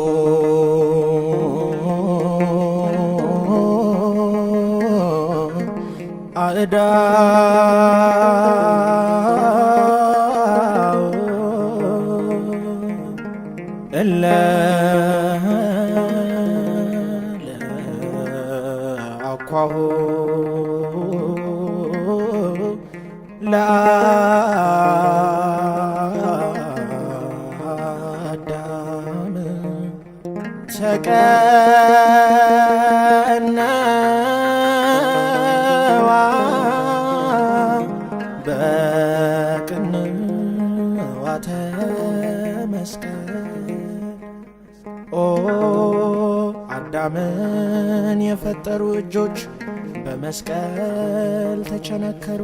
ኦ አእዳው እለ አኳሁ ለአዳም ተቀነዋ በቅንዋተ መስቀል። ኦ አዳምን የፈጠሩ እጆች በመስቀል ተቸነከሩ።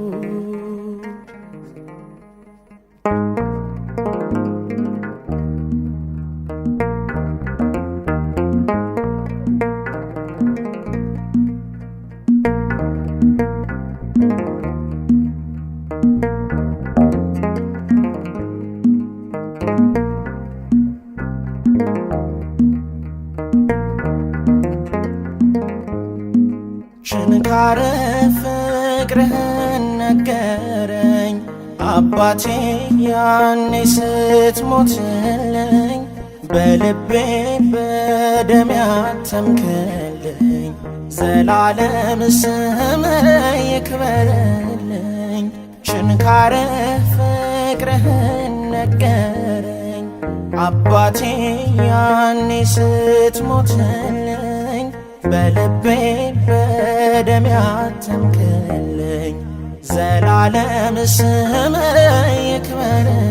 ችንካረ ፍቅርህን ነገረኝ አባቴ ያኔ ስትሞትልኝ፣ በልቤ በደም ያተምክልኝ፣ ዘላለም ስምህ ይክበርልኝ። ችንካረ ፍቅርህን ነገረኝ አባቴ ያኔ ስትሞትልኝ፣ በልቤ በደም ያተምክልኝ፣ ዘላለም ስምህ ይክበርልኝ።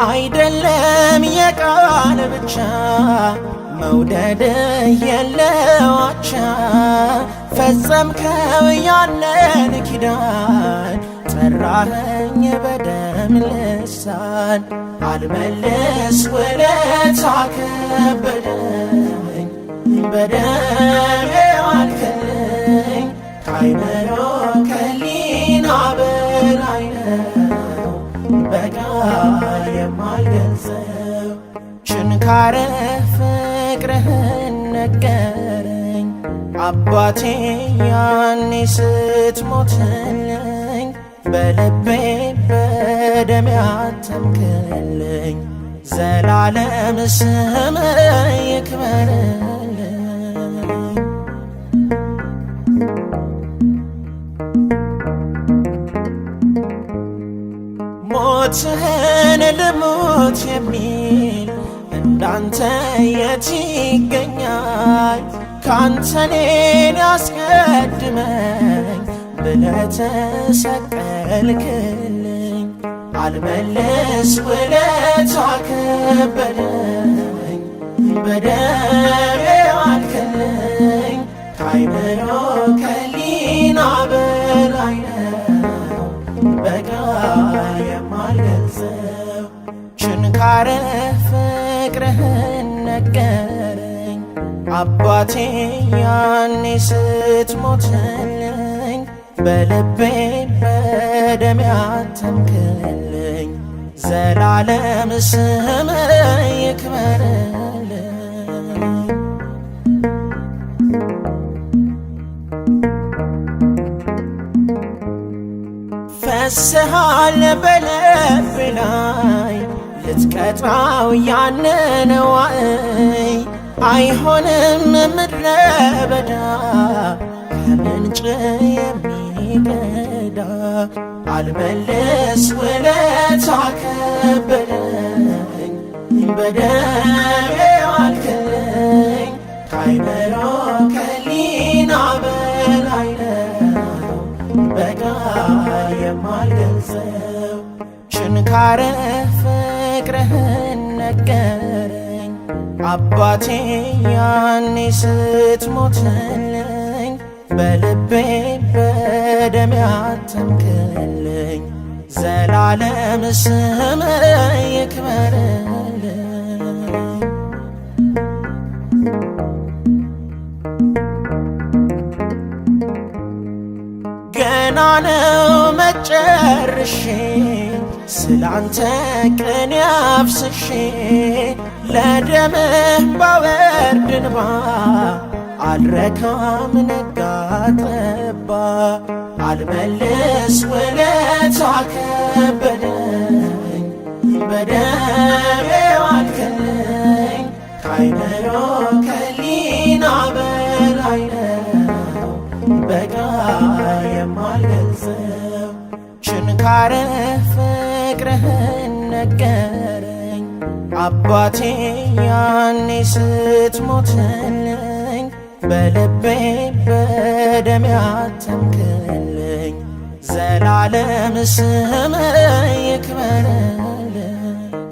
አይደለም የቃል ብቻ፣ መውደድ የለዋቻ፣ ፈጸምከው ያንን ኪዳን፣ ጠራኸኝ በደም ልሳን። አልመልስ ውለታ ከበደኝ፣ በደም ዋልክልኝ፣ ካይምሮ ከሊና በላይ ነው በቃል የማልገልጸው። ችንካረ ፍቅርህን ነገረኝ አባቴ ያኔ ስትሞትልኝ፣ በልቤ በደም ያተምክልኝ፣ ዘላለም ስምህ ይክበርልኝ። ሞትህን ልሙት የሚል እንዳንተ የት ይገኛል? ካንተ እኔን ያስቀድመኝ ብለህ ተሰቀልክልኝ። አልመልስ ውለታ ከበደኝ፣ በደም ዋልክልኝ፣ ካይምሮ ከሊና በላይ ነው በቃል የማልገልጸው። ችንካረ ፍቅርህን ነገረኝ አባቴ ያኔ ስትሞትልኝ፣ በልቤ በደም ያተምክልኝ፣ ዘላለም ስምህ ይክበርልኝ። ፈስሃል በልቤ ላይ ልትቀጣው ያንን ዋይ፣ አይሆንም ምድረ በዳ ከምንጭ የሚቀዳ። አልመልስ ውለታ ከበደኝ፣ በደም ዋልክልኝ፣ ካይምሮ ከሊና በላይ ነው በቃል የማልገልጸው። ችንካረ ፍቅርህን ነገረኝ አባቴ ያኔ ስትሞትልኝ፣ በልቤ በደም ያተምክልኝ፣ ዘላለም ስምህ ይክበርልኝ። ገና ነው መጨርሼ ስላንተ ቅኔ አፍስሼ ለደምህ ባወርድ እንባ አልረካም ነጋ ጠባ አልመልስ ውለታ ከበደኝ በደሜ ዋልክልኝ ካይምሮ ከሊና በላይ ነው በቃል የማልገልጸው ችንካርህ ፍቅርህን ነገረኝ አባቴ ያኔ ስትሞትልኝ በልቤ በደም ያተምክልኝ ዘላለም ስምህ ይክበርልኝ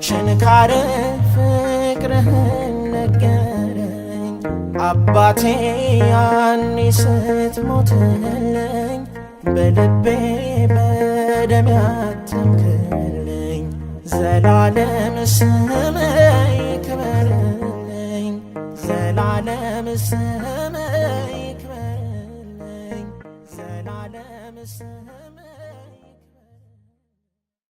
ችንካርህ ፍቅርህን ነገረኝ አባቴ ያኔ ስትሞትልኝ በልቤ በደም ያተምክልኝ ዘላለም ስምህ ይክበርልኝ ዘላለም ስምህ ይክበርልኝ ዘላለም ስምህ